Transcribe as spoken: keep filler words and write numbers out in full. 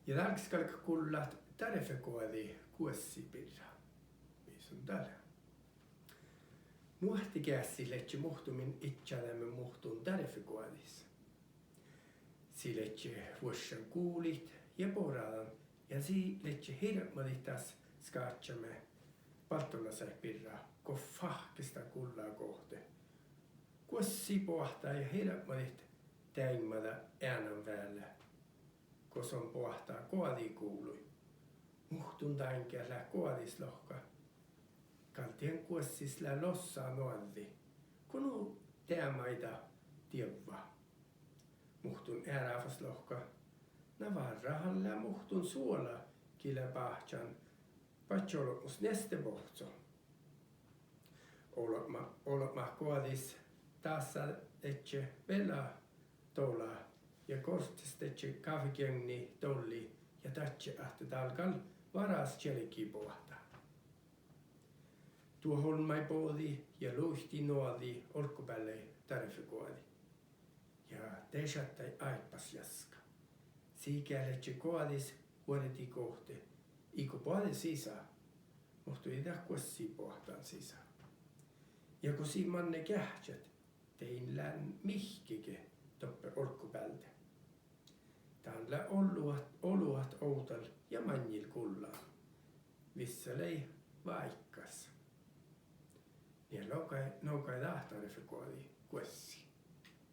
Ja dál gal galgat gullat dearfegoađi guossi birra. Mii son dál? Muohte geassit ledje muhtumin idjadeamen muhtun dearfegoađis. Sii ledje vuoššan gulit ja boradan, ja sii ledje hirbmadit das skážžame baldonasaid birra go fáhkkestaga gullagohte. Guossi boahtá ja hirbmadit deaimmadat eanan vealle, go son boahtá goađi guvlui. Muhtun dáin geat leat goađis lohká: Gal dien guossis lea lossa noađđi, go nu deamaida dievva. Muhtun eará fas lohká: Na várra han lea muhtun suola, gii lea báhčan badjeolbmos niestebohcco. Olbmá-, olbmát goađis dássadedje vela dola ja gortestedje káfegeaŋnni dollii ja dadje ahte dál gal varas čielgi boahtá. Duohulmmái bođii ja luittii noađii olggobeallái dearfegoađi. Ja de šattai áibbas jaska. Sii geat ledje goađis vuordigohte iigo boađe sisa, muhto ii dat guossi boahtán sisa. Ja go sii manne geahččat, de in lean mihkkege doppe olggobealde. Dan lea oluhat, oluhat ovdal ja maŋŋil gullan. Vissa lei váikkas. Nie logai, nogai dat dearfegoađi guossi.